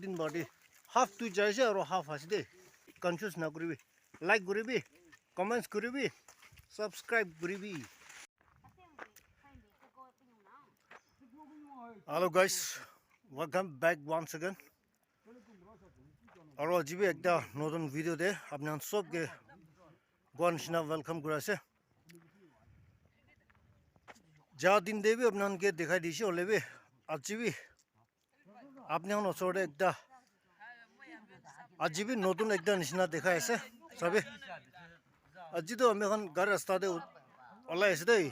দিন বাদে হাফ তুই যাইছে আৰু হাফ আছে দেই। কনফিউজ নকৰিবি, লাইক কৰিবি, কমেণ্টছ কৰিবি, ছাবস্ক্ৰাইব কৰিবি। Hello guys, welcome back once again. আৰু আজি বি একটা নতুন ভিডিঅ' দে আপোনাৰ চবকে গোৱা নিচিনা welcome কৰাইছে। যা দিন দেবি আপোনালোকে দেখাই দিছে হ'লে বি আজি বি আপুনি ওচৰতে একটা আজি বি নতুন একটা নিচিনা দেখাই আছে চাবি। আজিতো আমি এখন গাড়ী ৰাস্তাতে ওলাই আছে দেই।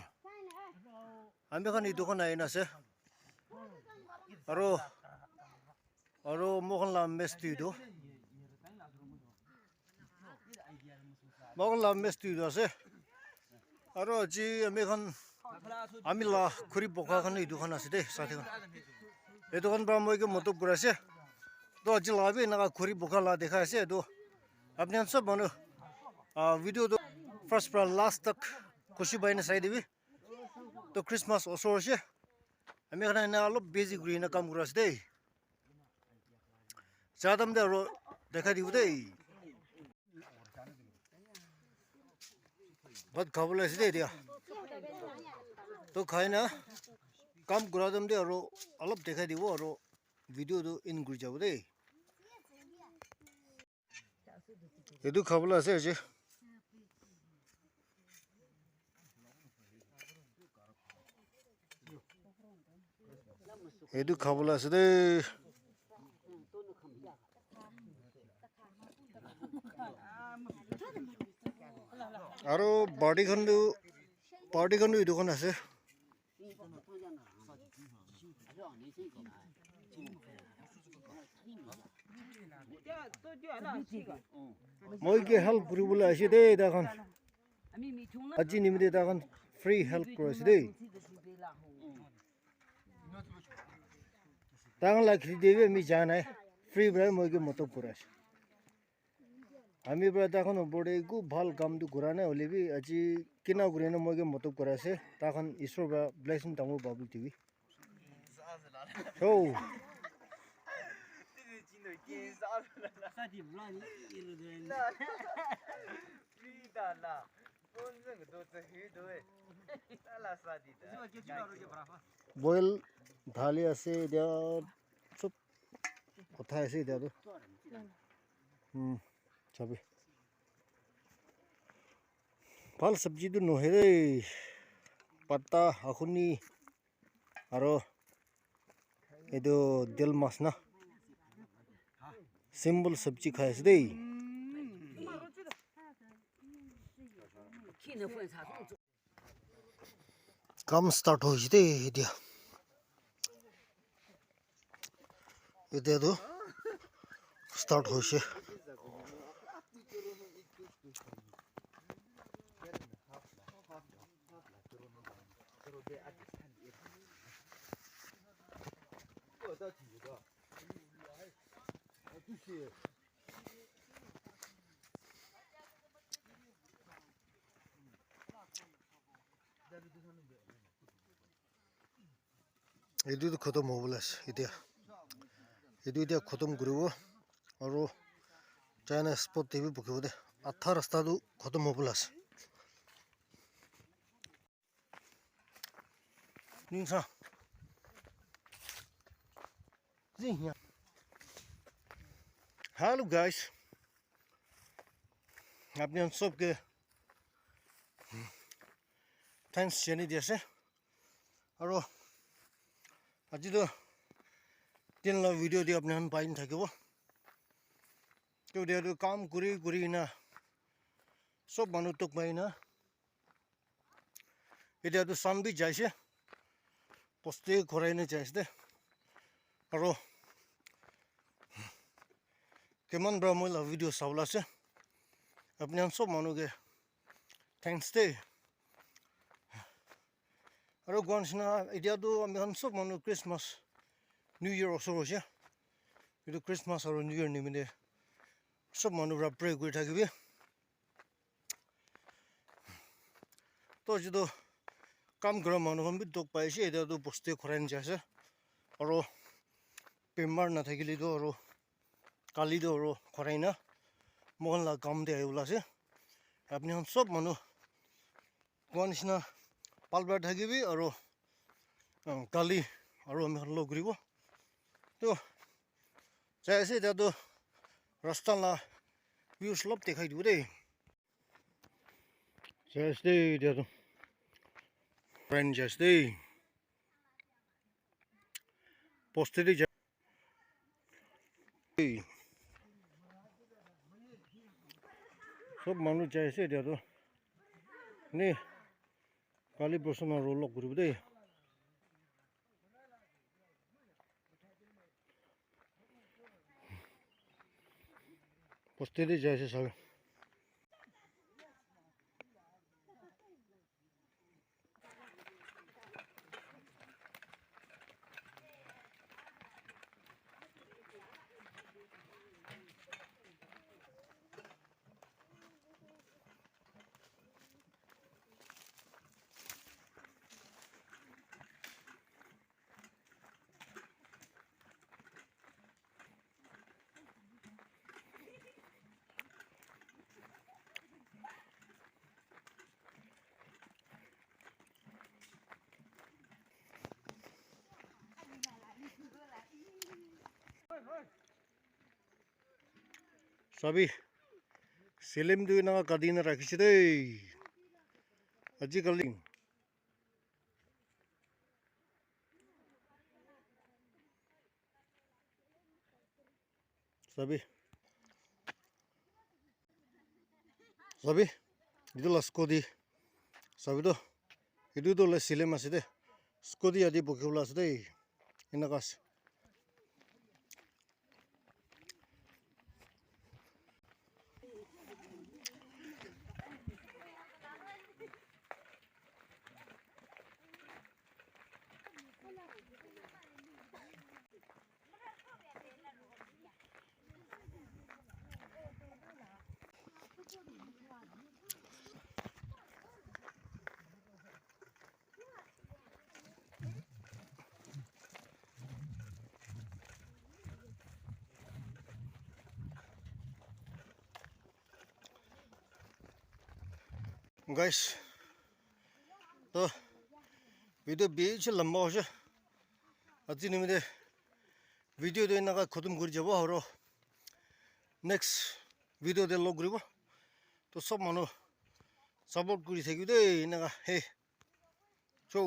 আমি এখন এই দোকান আহি আছে আৰু মোখন লা মেস্ত্ৰীটো, মোখন লা মেস্ত্ৰীটো আছে। আৰু আজি আমি এখন আমি লা খৰি পকাখন এই দোকান আছে দেই চাথীখন। এই দোকান পৰা মই মতব কৰাইছে। তো আজি লাবি এনেকুৱা খৰি পকা লা দেখাই আছে। এইটো আপুনি চব মানুহ ভিডিঅ'টো ফাৰ্ষ্ট পৰা লাষ্ট তক খুচি পাই চাই দিবি। তো খ্ৰীষ্টমাছ ওচৰ হৈছে, আমি এখন এনে অলপ বেজি কৰি এনে কাম কৰি আছো দেই। চাহ দাম দে আৰু দেখাই দিব দেই। ভাত খাবলৈ আছে দেই এতিয়া। তো খাই না কাম কৰা দাম দে আৰু অলপ দেখাই দিব আৰু ভিডিঅ'টো ইন কৰি যাব দেই। এইটো খাবলৈ আছে আজি। এইটো খাবলৈ আছে দেই। আৰু বাৰ্টিখনটো পাৰ্টিখনো এই দোকান আছে। মই কি হেল্প কৰিবলৈ আহিছোঁ দেই। তাখন আজি নিমিত্তে তাখন ফ্ৰী হেল্প কৰিছোঁ দেই। তাখন লাখি দেৱে আমি যোৱা নাই, ফ্ৰী পৰাই মই কি মতব কৰাইছোঁ। আমি পৰা তাখন ওপৰতে একো ভাল কামটো কৰা নাই হ'লে বি আজি কিনা কৰি মই কি মতব কৰাইছে। তাখন ঈশ্বৰৰ পৰা ব্লেছিং ডাঙৰ পাব দিবি। বইল ঢালি আছে এতিয়া, চব কথা আছে এতিয়াতো। চাবি ভাল চব্জিটো নহয় দেই। পাত্তা আখুনি আৰু এইটো দেল মাছ না, চিম্পল চব্জি খাই আছে দেই। কাম ষ্টাৰ্ট হৈছে দেই এতিয়া। এতিয়াতো ষ্টাৰ্ট হৈছে। এইটোতো খতম হ'বলৈ আছে এতিয়া। এইটো এতিয়া খতম কৰিব আৰু চাইনা স্পট টিভি পকিব দে। আধা ৰাস্তাটো খতম হ'বলৈ আছে। হেল্ল' গাইছ, আপুনি চবকে thanks জানি দি আছে। আৰু আজিতো দিন ভিডিঅ' দি আপুনি পাই থাকিব। তো এতিয়াতো কাম কৰি কৰি না চব মানুহ তোক পাই না। এতিয়াতো চান বি যাইছে, বস্তুৱে ঘূৰাই নে যাইছে দে। আৰু কিমান বাৰ মই ভিডিঅ' চাবলৈ আছে। আপুনি চব মানুহকে thanks দেই। আৰু কোৱা নিচিনা এতিয়াতো আমি চব মানুহ খ্ৰীষ্টমাছ নিউ ইয়েৰ ওচৰ হৈছে। এইটো খ্ৰীষ্টমাছ আৰু নিউ ইয়েৰ নিমিত্তে চব মানুহবিলাক প্ৰে কৰি থাকিবি। তো যিটো কাম কৰা মানুহখন বি দুখ পাইছে এতিয়াতো বস্তুৱে ঘূৰাই নিছে আছে। আৰু বেমাৰ নাথাকিলেতো আৰু কালিতো আৰু খৰাই না মোহন লা কাম দে আহিব আছে। আপুনি চব মানুহ কোৱা নিচিনা পালবাৰ থাকিবি আৰু কালি আৰু আমি লগ কৰিব তো যাই আছে। এতিয়াতো ৰাস্তা লা ভিউজ অলপ দেখাই দিব দেই। যাই আছে দেই, এতিয়াতো ট্ৰেইন যাই আছে দেই। পোষ্টেদি যায়। চব মানুহ যাই আছে। এতিয়াতো নে কালি প্ৰসন্ন আৰু লগ কৰিব দেই। পোষ্টেদি যাই আছে চাগে। চাবি চিলিমটো এনেকুৱা কাটি ৰাখিছে দেই আজিকালি। চাবি চাবি, এইটো স্কুটি চাবিতো, এইটোতো চিলিম আছে দেই। স্কুটি আদি বকিবলৈ আছে দেই, এনেকুৱা আছে। গাইস, তো ভিডিও বেছি লম্বা হৈছে আজি। নিমিতে ভিডিঅ'টো এনেকুৱা খতম কৰি যাব আৰু নেক্সট ভিডিঅ'তে লগ কৰিব। তো চব মানুহ ছাপৰ্ট কৰি থাকিব দেই। এনেকুৱা সেই চৌ।